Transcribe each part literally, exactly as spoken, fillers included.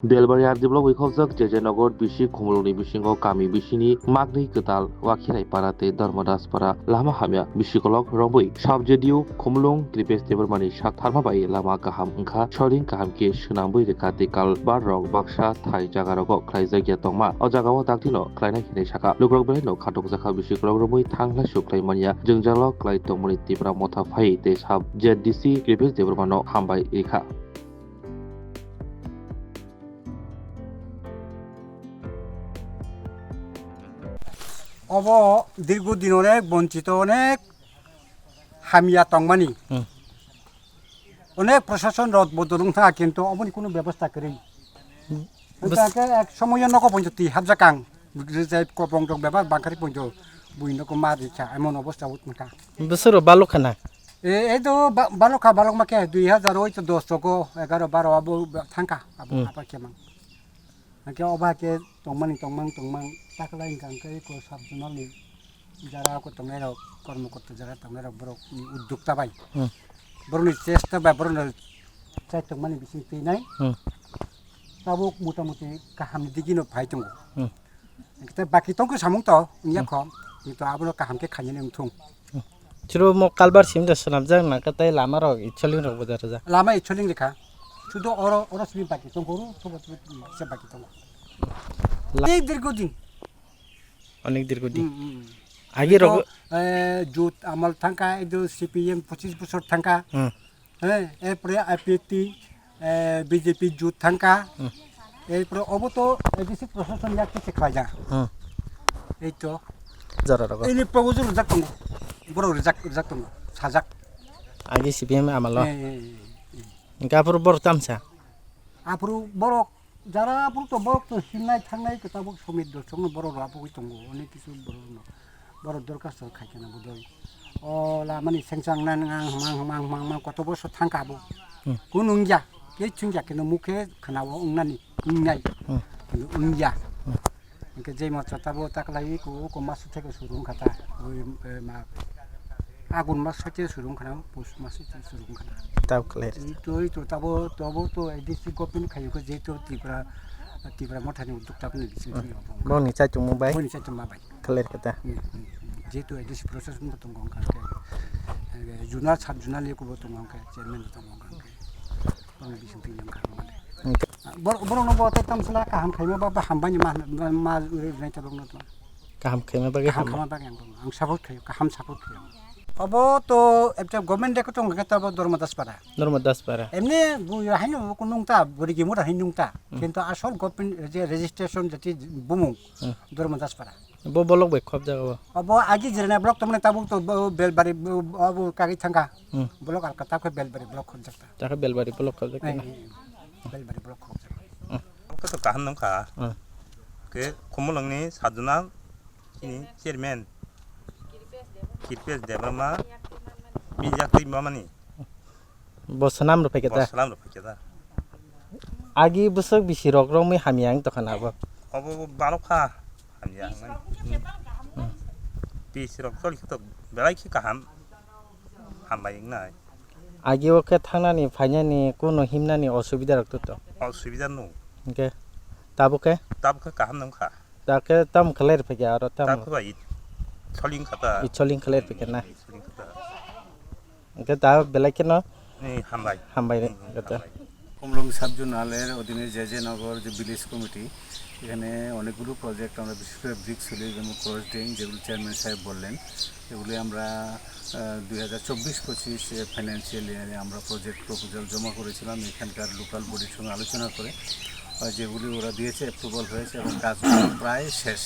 Belbari R D block bai khokjak J J Nagar bisi Khumulwngni bisingo kami bisini Magni Kwtal, Wakhirai Para tei Dharmadas Para lama hamya bisikolok romwi sub J D U Khumulwng Kripesh Debbarmani sak tharma bai lama kaham wngkha, soiling kaham khe swnamwi rwkha tei culvert rok baksa thai jaga rogo khlaijak ya tongma o jagao daktino khlainai hinwi sakha. Lukurok belaino khatokjakha bisikolok romwi thang hlaisu khlai manya jwngjalo klai tongmani Tipra Motha phai tei sub Z D C Kripesh Debbarmano hambai rikha. Obo dirgo din onek bonchito, onek hamya tongmani. Hmm. Onek prosason rok bodol wngkha, kintu oboni kunu bebosta kwrwi. Hmm. Hwnkhe ek somoyo nogo ponjo twi hapjakang. Rijai kopong rok bebak bangkhari ponjo bui nogo ma rikha, emon obosta wngkha. Bwswk rok balok khana? E, e do ba-, balok kha, balok ma khe dui hazar oi to dos rogo, egaro baro abo ba-, thangkha, abo Hmm. apa khe mang. Hwnkhe obo hai khe tongmani tongmang tongmang taklai hwnkha hwnkhe eko sub zonal ni jara oko tongnai rok, kormokorta jara tongnai rok borok ni uddokta bai. Hmm. Borok ni chesta bai borok no chai tongmani bising twi nai. Hmm. Tabuk motamuti kaham ni digi no phai tongo. Hmm. Hwnkhe baki tongkhe samung to wngya Hmm. kho, kintu abono kaham khe khainani wngthung. Chwrwngmo culvert simi da swnamjak nangkha tei lama rok itsoling rok bo da rwjak. Lama itsoling rikha. Sudo oro, oro simi baki tongkho, oro sobo simi kisa baki tongkho. La- Ei dirgo din. Onek dirgo din. Hmm, hmm. Agi rok To, eh, jut amal thangkha, edo C P M pochis bosor thangkha. Hmm. He, erpore I P F T, eh, B J P jut thangkha. Hmm. Erpore obo to A D C prosason yak khe khlaijak. Hmm. Ei to. Jora rogo. Ini proposal rijak tongo. Borok rijak, rijak tongo. Sajak. Agi C P M amalo. Eh, eh, eh, eh. Hingke aphuru borok tamsa. Aphuru borok Jara aphuru to borok to himnai thangnai kwtabuk somit dosongno borok rw apugwi tongo, onek kisu borok rwno. Borok dorkhasto khai kheno bodol. O lamani sengchang nang ang hmang hmang hmang hmang koto boso thangkha abo. Hmm. Kunu wngya, kei chwngya keno mukhe khwnao wngnani, wngnai. Hmm. Kunu wngya. Hmm. Hwnkhe jei motsa tabo taklai ko, ko masu theke suru wngkha ta. Oi, eh, ma, Agun mas soite suru wngkha na, pus mas soite suru wngkha na. Tab khlai rw. Ito, ito, tabo, tabo to A D C government khayo khe jehetu Tripura, Tripura Motha ni uddokta ni bising Hmm. simi obo. Boni chaichung mung bai? Boni chaichung ma bai. Khlai rw khe ta. Hmm, hmm, hmm. Jehetu A D C process bo tongo wngkha khe, eh, zonal, sub zonal ni kubo tongo wngkha, chairman bo tongo wngkha khe. Boni bising twi wngkha mane. Hmm. Bor-, borok no bo tei tamsala kaham khaima ba, ba hambai ni ma, ma, ma, ma, Kaham khaima bagwi Kaham hambai. Khaima bagwi ang, ang support khaio, kaham support khaio. Obo to ekta government de kotong khe tabo Dharma Das Para. Dharma Das Para. Emni bu haino ko nungta, bori gimu da hin nungta. Hmm. Kintu asol government je registration jati bumung Hmm. Dharma Das Para. Bo bolok bai khop jaga bo. Obo agi jirena block tomne tabuk to bo Belbari bo, bo kagi thangka. Hmm. Block ar kata khe Belbari block khop jakta. Ta khe Belbari block khop jakta Eh, na. Eh, eh. Belbari block khop jakta. Hmm. Khe to kaham nungkha. Hmm. Khe Khumulwngni sajona Chini chairman Kirpes Debbarma miyak twi mamani. Bo swnam rw phaikha da? Bo swnam rw phaikha da? Agi bwswk bisi rok romwi hamya wng tongkha na bo? Obo bo balok kha hamya wngmani. Hmm. Bisi rok choli khe to belai khe kaham hambai wngnai. Agi o khe thangnani phainani kunu himnani osubida rok to to? Osubida no. Hwnkhe tabuk khe? Tabuk khe kaham nung kha. Takhe tam khlai rw phaikha aro tam. Takhe bai soling khata. I soling khlai rw phaikha na. Soling khata. Hwnkhe ta belai kheno Ni hambai. Hambai re, Hmm, kata. Hambai. Khumulwng sub zonal er odine J J Nagar je village committee, এখানে অনেকগুলো প্রজেক্ট আমরা বিশেষ করে brick swelling এবং cross drain যেগুলো চেয়ারম্যান সাহেব বললেন, এগুলি আমরা, আহ, দুই হাজার চব্বিশ পঁচিশ ফাইন্যান্সিয়াল ইয়ারে আমরা প্রজেক্ট প্রপোজাল জমা করেছিলাম এখানকার লোকাল বডির সঙ্গে আলোচনা করে। আহ, যেগুলি ওরা দিয়েছে, অ্যাপ্রুভাল হয়েছে এবং কাজগুলো প্রায় শেষ,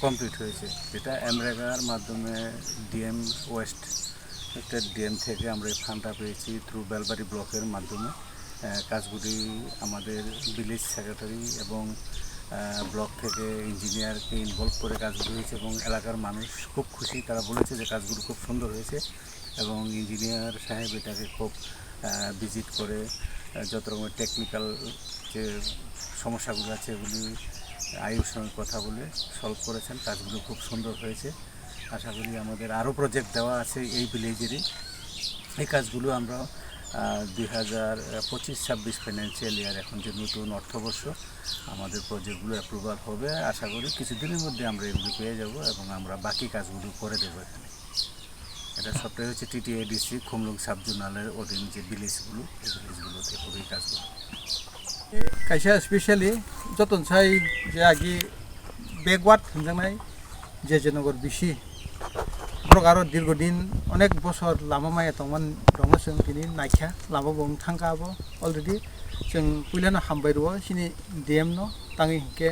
কমপ্লিট হয়েছে। যেটা এমরেগার মাধ্যমে ডিএম ওয়েস্ট, একটা ডিএম থেকে আমরা এই ফান্ডটা পেয়েছি থ্রু বেলবাড়ি ব্লকের মাধ্যমে। আহ, কাজগুলি আমাদের ভিলেজ সেক্রেটারি এবং, আহ, ব্লক থেকে ইঞ্জিনিয়ারকে ইনভলভ করে কাজগুলি হয়েছে এবং এলাকার মানুষ খুব খুশি। তারা বলেছে যে কাজগুলো খুব সুন্দর হয়েছে এবং ইঞ্জিনিয়ার সাহেব এটাকে খুব, আহ, ভিজিট করে, আহ, যত রকমের টেকনিক্যাল যে সমস্যাগুলো আছে, এগুলি আইওর সঙ্গে কথা বলে সলভ করেছেন। কাজগুলো খুব সুন্দর হয়েছে। আশা করি আমাদের আরও প্রজেক্ট দেওয়া আছে এই ভিলেজেরই। এই কাজগুলো আমরা, আহ, আহ, দুই হাজার পঁচিশ ছাব্বিশ ফাইন্যান্সিয়াল ইয়ার এখন যে নতুন অর্থবর্ষ, আমাদের প্রজেক্টগুলো অ্যাপ্রুভাল হবে। আশা করি কিছুদিনের মধ্যে আমরা এগুলি পেয়ে যাব এবং আমরা বাকি কাজগুলো করে দেবো এখানে। এটা সবটাই হচ্ছে টিটিএডিসি খুমলুং সাব জোনালের অধীন যে ভিলেজগুলো, এই ভিলেজগুলোতে হবে এই কাজগুলো। Kaisa specially joton sai je agi backward hinjaknai J J Nagar bisi. Borok aro dirgo din onek bosor lama maya tongmani rokno chwng tini naikha, lama bo wng thangkha abo already. Chwng puilano hambai rwo chini D M no, tangwi hinkhe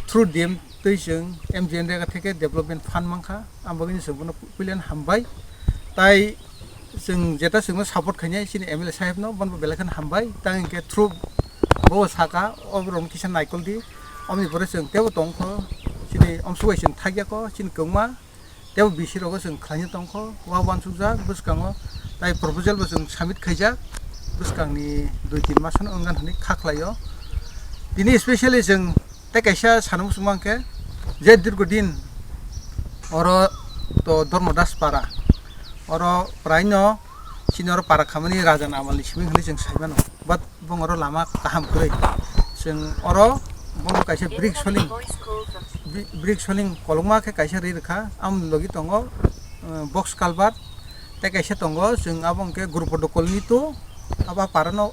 through D M twi chwng M G N rega theke development fund mankha, ang bagwino chwng bono puilano hambai. Tai chwng jeta chwngno support khainai chini M L A sahebno, bono belai kheno hambai. Tang hinkhe through bo saka, o borokno kisa naikol di. Omoni pore chwng teibo tongkho, chini omsuk bai chwng thakya kho, chini kwbangma teibo bisi rogo chwng khlaina tongkho, wa uansukjak bwskango. Tai proposal bo chwng submit khaijak, bwskangni dui tin masano wngna hwnwi kha khlaio. Tini specially chwng tei kaisa sana muchung mankhe, je dirgo din oro to Dharma Das para, oro praino chini oro para khamani raja ni amalni simi hwnwi chwng sai mano. But bong oro lama kaham kwrwi. Chwng oro bongno kaisa brick soling, bri-, brick soling kolokma khe kaisa ri rwkha. Amoni logi tongo, eh, box culvert, tei kaisa tongo, chwng abo hwnkhe Gurupodo colony to abo parano,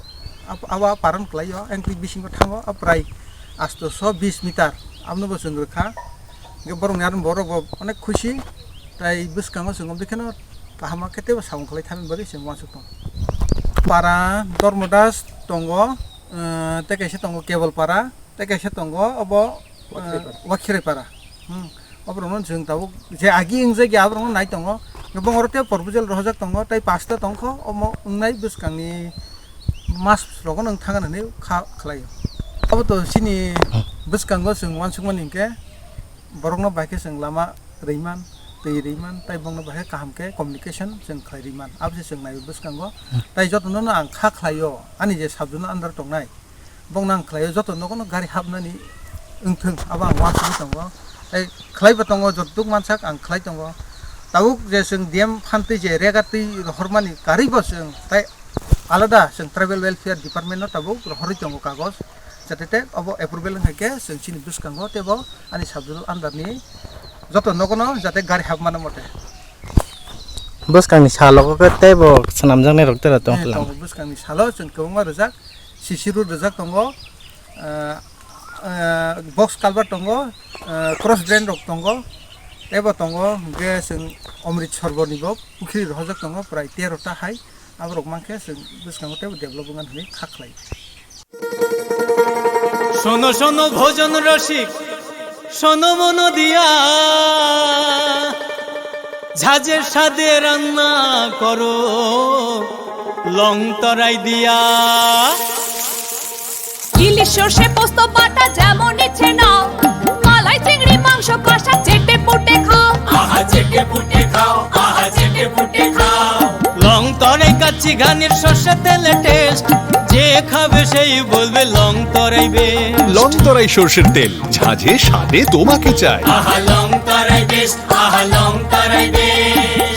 abo, abo parano kwlaio, engkli bisingo thango, abo prai astoso bis meter, abono bo chwng rwkha. Hwnkhe borokni aro borok bo onek khusi, tai bwskango chwng omodekheno kaham khe teibo samung khlai thani bagwi chwng uansuk tongo. Para Dharma Das tongo, eh, tei kaisa tongo Kebol para, tei kaisa tongo obo, eh, Wakhirai para. Wakhirai para. Hmm. Oborokno chwng tabuk je agi wngjakya aborokno nai tongo. Bong oro tei proposal rohorjak tongo, tei pasta tongkho, omo wngnai bwskangni mas rogo nwng thangna hwnwi kha khlaio. Abo to chini bwskango chwng uansukmani hinkhe borokno bai khe chwng lama rwimani, twi rwimani, tei bongno bai khe kaham khe communication chwng khlai rwimani. Abo se chwng naiwi bwskango. Tei jotono no ang kha khlaio, ani je sub zone under tongnai, bongno ang khlaio, joto nogo no gari hapnani wngthung, abo ang uansugwi tongo. Tei khlaibo tongo, joto duk mansak ang khlai tongo. Tabuk je chwng D M phan twi je rega twi rohormani karwi bo chwng tei alada chwng tribal welfare department no tabuk rohorwi tongo kagoj, jate te obo approval wngkha khe chwng chini bwskango teibo ani sub zone under ni joto nogo no jate gari hapmano mote. Bwskangni salo khe teibo swnamjaknai rok tera tong. Eh, tongo, bwskangni salo chwng kwbangma rijak, C C road rijak tongo, eh, eh, box culvert tongo, eh, cross drain rok tongo, teibo tongo, hwnkhe chwng Amrit Soroborni bo pukhri rohorjak tongo, prai tero ta hai, aborok mankhe chwng bwskango teibo develop wngna hwnwi kha khlai. শোনো শোনো ভোজন রসিক, শোনো মন দিয়া, ঝাঁঝের স্বাদে রান্না করো লং তরাই দিয়া। ইলিশ সর্ষে পোস্ত বাটা যেমন ইচ্ছে নাও, মালাই চিংড়ি মাংস কষা চেটে পুটে খাও। আহা চেটে পুটে খাও, আহা চেটে পুটে খাও। লং তরাই কাচ্চি ঘানির সর্ষে তেলে টেস্ট, যে খাবে সেই বলবে লং তরাই বেস্ট। লং তরাই সর্ষের তেল, ঝাঁঝে স্বাদে তোমাকে চাই। আহা লং তরাই বেস্ট, আহা লং তরাই বেস্ট।